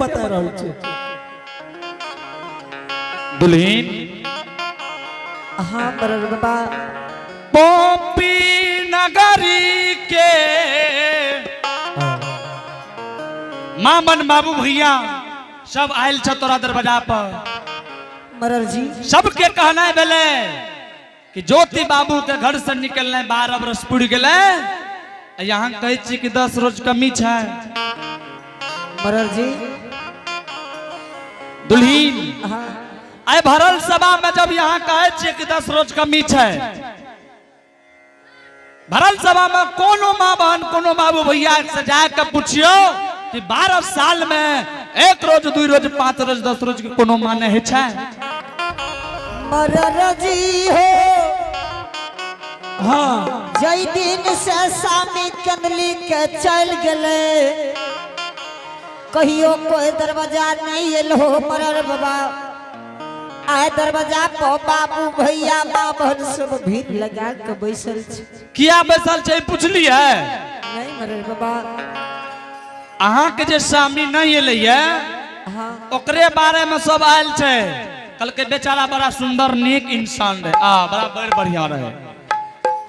बता रहल छै। दुल्हीन। हाँ मरर बाबा। पोपी नगरी के मामन बाबू भैया सब आयल छ तोरा दरवाजा पर। मरर जी। सबके कहना भेलै कि ज्योति बाबू के घर से निकलने 12 बरस पुर गेलै, यहाँ कहै छी कि 10 रोज कमी छै। मरर जी। दुल्हीन। हाँ। आइ भरल सभा में जब यहाँ कहै छियै कि 10 रोज कमी छै, भरल सभा में कोनो माँ बहन कोनो बाबू भैया से जाके पूछियो कि 12 साल में 1 रोज 2 रोज 5 रोज 10 रोज के कोनो माने है छै? मरर जी हो। हाँ। जई दिन से सामी कंदली के चल गेले, कहियो कोई दरवाजा नहीं एल हो मरर बाबा। आए दरवाजा पर बाबू भैया माँ बहन सब भीड़ लगा के बैसल छै। किया बैसल छै पुछलियै? नहीं मरर बाबा। अहाँ के जे स्वामी नहीं एलै ये, हाँ। ओकरे बारे में सब आयल छै। कहलकै बेचारा बड़ा सुंदर नीक इंसान रहे, आ बड़ा बड़ बढ़िया रहे,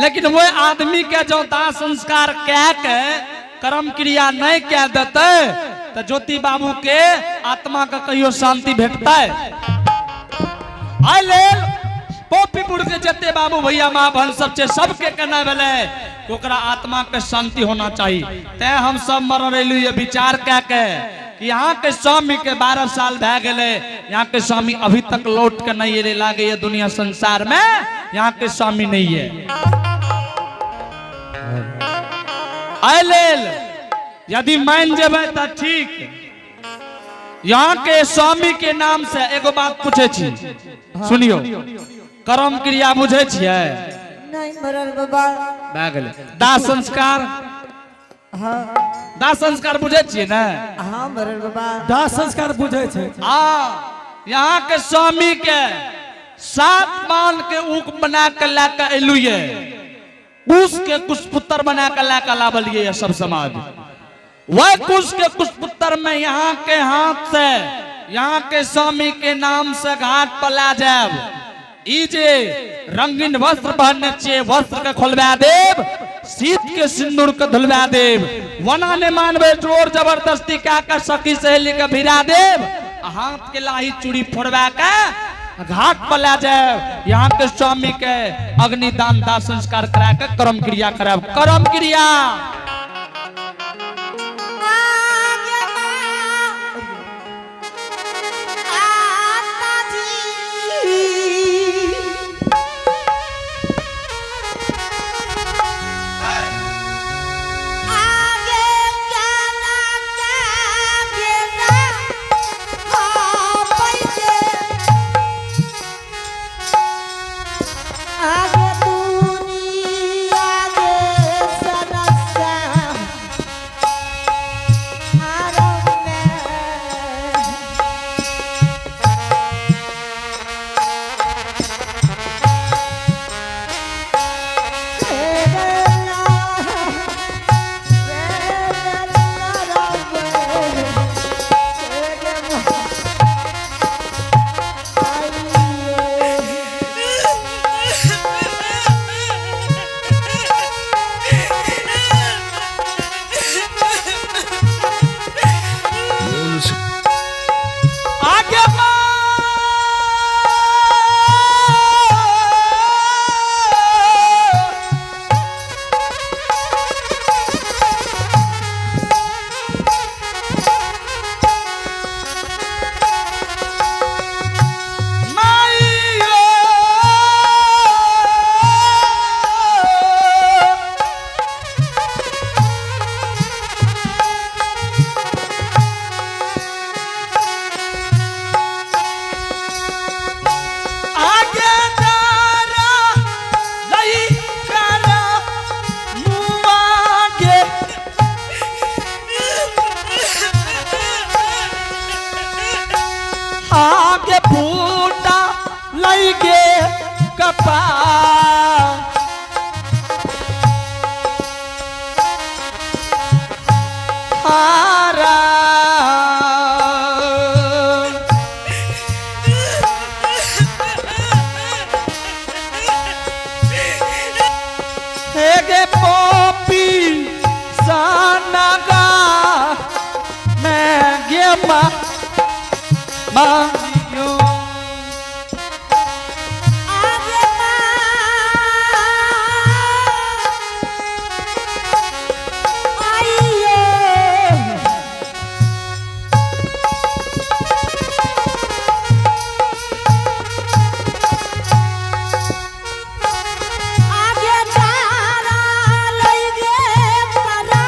लेकिन वो आदमी के जो दाह संस्कार कह के कर्म क्रिया नहीं कह देते तो ज्योति बाबू के आत्मा के कहियो शांति भेटतै? आइ लेल पोपीपुर के जते बाबू भैया माँ बहन सब छै, सबके कहना भेलै कि ओकरा आत्मा के शांति होना चाहिए। तैं हम सब मर रही ये विचार कह के कि यहाँ के स्वामी के 12 साल भए गेलै, यहाँ के स्वामी अभी तक लौट के नहीं एले, लागे ये दुनिया संसार में यहाँ के स्वामी नहीं है। आइ लेल यदि मान जेबै तऽ ठीक। यहाँ के स्वामी के नाम से एगो बात पूछे छी, सुनियो, कर्म क्रिया बुझे छियै? नहीं मरर बाबा। भए गेलै। दाह संस्कार? हाँ। दाह संस्कार बुझे छियै ने? हाँ मरर बाबा। दाह संस्कार बुझे छै। आ यहाँ के स्वामी के 7 मान के ऊक बना के ला के एलुए, कुश के कुश पुत्र बना के ला के लावलिए सब समाज। वह कुश के कुश पुत्र में यहाँ के हाथ से यहाँ के स्वामी के नाम से घाट पर ला जाब, ई जे रंगीन वस्त्र पहनने छियै वस्त्र के खोलवा देब, शीत के सिंदूर के धुलवा देब, वना ने मानबे जोर जबरदस्ती क्या कर सखी सहेली के भिरा देब, हाथ के लाही चूड़ी फोड़वा के घाट पर ला जाए, यहाँ के स्वामी के अग्निदान दाह संस्कार करा के कर्म क्रिया कराब। कर्म क्रिया। आगे आगे तारा लई करा मुआगे आगे फूटा लई गे कपार। हारा। मा माइयो। आगे माँ आइयो। आगे तारा लई गे तारा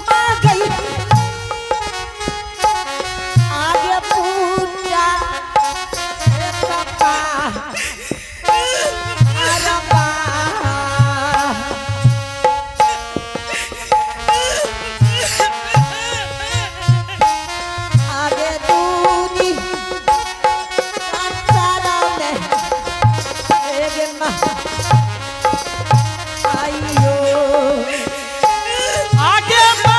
माँ गई। आगे पूजा कपा अरबा। आगे दूनी संसार में एगे माँ आइयो। आगे माँ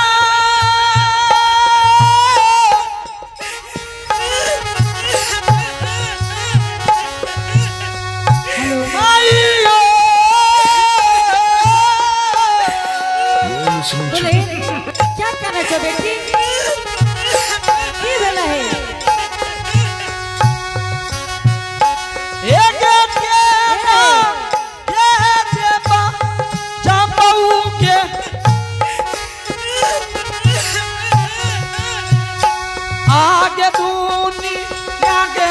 आइयो। You're listening to दुल्हन क्या कहना छो बेटी, की भेला है? एक के के जेबा जाम्बऊ के आगे दुनिया के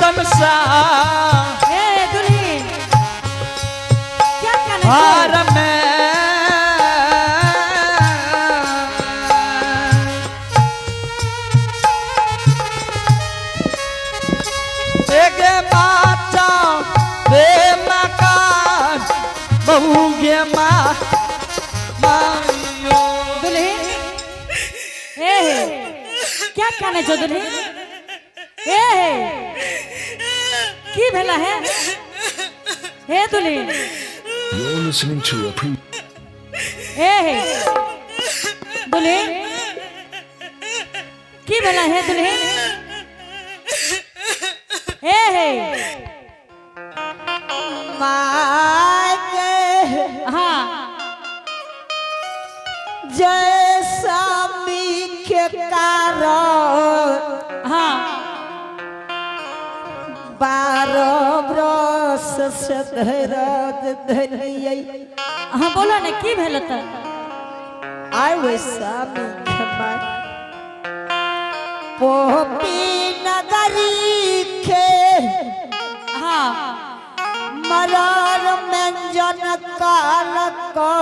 संसार ए दुल्हन क्या कहना छो? हार में एक बाचा रे मकान बहू गे माँ माइयो। दुल्हन ए हे क्या कहना छो दुल्हन? ए हे की भेला है हे दुल्हन? You're listening to a pre ए हे दुल्हन की भेला है दुल्हन? ए हे माँ के हाँ जैसा के कारण हाँ 12 बरस से धैरज धरियै। हाँ बोलो ने की भेल त? आय वैसा खेमाय पोपी नगरी के हाँ मरर व्यंजन काल को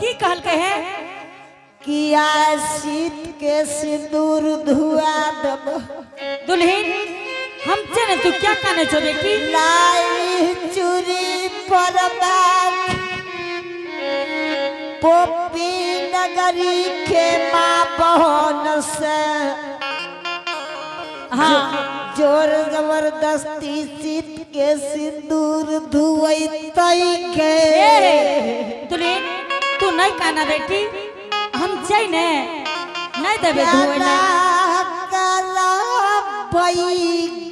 की कहलकै है? किया शीत के सिंदूर धुआ दब। दुल्हन हम छे ने, तू क्या कहने छो बेटी? लाई चूरी पर पोपी नगरी के माँ बहन से हाँ जोर जबरदस्ती सीत के सिंदूर धुअतई के। ए दुल्हन तू नहीं कहना बेटी, हम छै ने नहीं देबे धोए ले।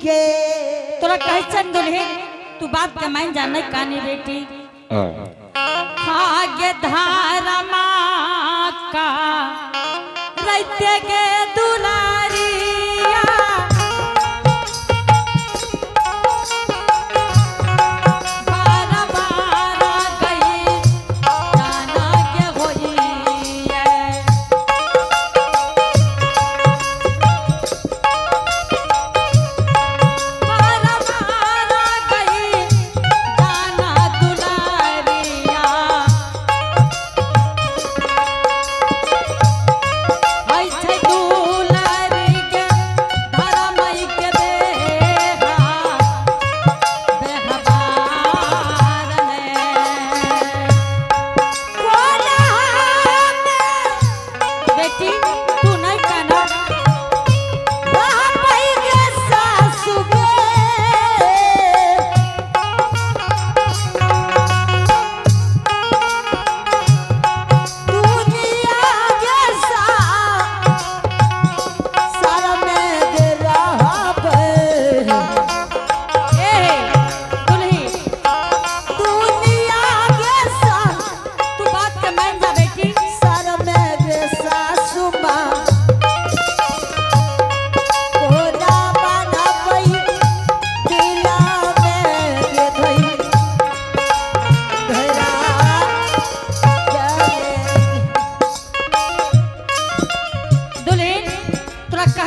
के तोरा कहै छन दुल्हन तू बाप के मान जा, नहीं कहनी बेटी। आगे धारा का रहते गे दुलारिया, बारह बारह गई जाना के होइए। बारह बारह गई जाना दुलारिया, ऐ छै।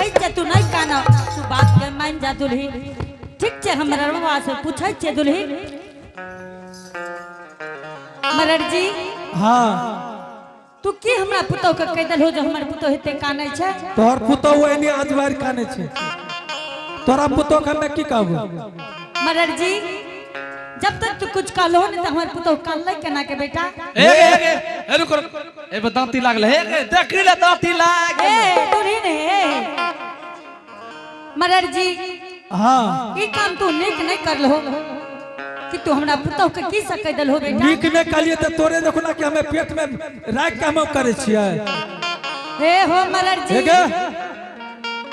ठीक छै, तू नहीं काना, तू बात के मान जा दुल्ही। ठीक छै, हम मरर बाबा से पूछै छियै दुल्ही। मरर जी। हाँ। तू की हमरा पुतोह के कहि देलहो जे हमर पुतोह एते कानै छै? तोहर पुतोह एनी आज बार कानै छै, तोरा पुतोह के हमे की कहबो? मरर जी, जब तक तू कुछ कहलो नहीं तो हमर पुतोह कानलै केना के बेटा? ए ए ए, रुक रुक, ए बे दांती लागल। हे गे, देखी ले दांती लाग। ए दुल्ही ने। मरर जी। हाँ। ई काम तू नीक नहीं करलहो कि तू हमरा पुतोह के की सकै देलहो बेटा? नीक नहीं कहलिए तो तोरे देखो ना कि हमें पेट में राख के हम करे छियै। हे हो मरर जी। हे गे,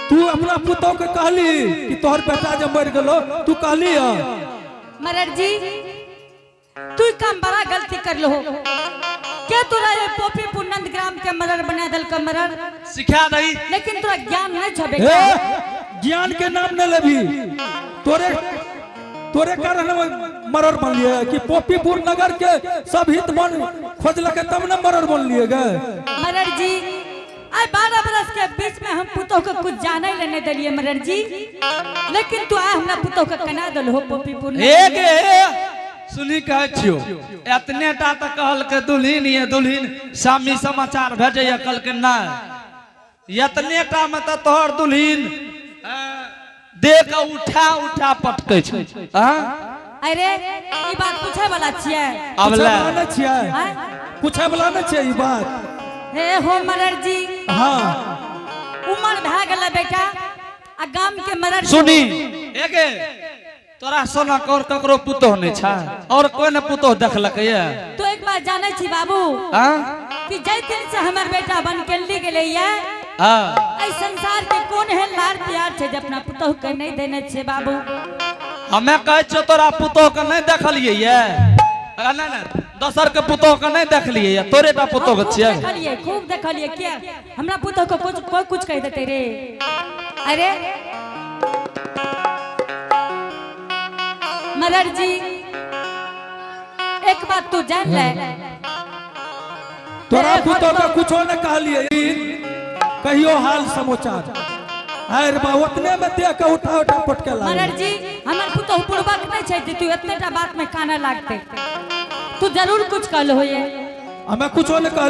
तू अपना पुतोह के कहली कि तोहर बेटा जब मर गेलो, तू कहली है? मरर जी, तू ई काम बड़ा गलती करलहो के तोरा ये पोपीपुर नंदग्राम के मरर बना देलक मरर? सिखा दही। लेकिन तोरा ज्ञान नहीं छ हे, बेटा। ज्ञान के नाम न लेबी। तोरे तोरे कारण हम मरर बनलिए कि पोपीपुर नगर के सब हित मन खोजलक तब न मरर बनलिए गे। मरर जी, आइ 12 बरस के बीच में हम पुतोह के कुछ जाने ले नहीं दिलिए मरर जी, लेकिन तू आय हमरा पुतोह के कना देलहो पोपीपुर। हे गे, सुनी कहै छियो, एतने टा तऽ कहलकै दुल्हिन ये दुल्हिन, स्वामी समाचार भेजैया, कहलकै नहि। एतने टा में तऽ तोहर दुल्हिन देह के उठा उठा पटकै छै। आँ? अरे ई बात पूछे वाला छियै? अब पूछे ले। वाला नहि छियै? आँय? पूछे वाला नहि छियै ई बात? हे हो मरर जी। हाँ। उमर भए गेलै बेटा आ गाम के मरर। सुनी एगे, तोरा सोना और ककरो पुतोह नहि छै? और कोई ने पुतोह देखलकै ये? तो एक बात जानै छी बाबू आँ? कि जाहि दिन से हमर बेटा बनकेली गेलै ये, हाँ। एहि संसार के कोन एहन लाड़ प्यार छै जे अपना पुतोह के नहीं देने छै बाबू? हमे कहै छियौ, तोरा पुतोह के नहि देखलियै ये? नहीं नहीं, दोसर के पुतोह के नहि देखलियै ये, तोरे टा पुतोह के हम खूब छियै? देखलियै, खूब देखलियै। किया हमरा पुतोह के कुछ कोई कुछ कहि देतै रे? अरे मरर जी, एक बात तू जान ले। तोरा पुतोह के कुछो नहि कहलिए, कहियो हाल समाचार। अरे बा, ओतने में देख के उठा उठा पटके लागल। मरर जी, हमर पुतोह बुड़बक नहीं छै जे तू एतने टा बात में काना लागते। तू जरूर कुछ कहलो ये। हमें कुछो नहीं कहलिए।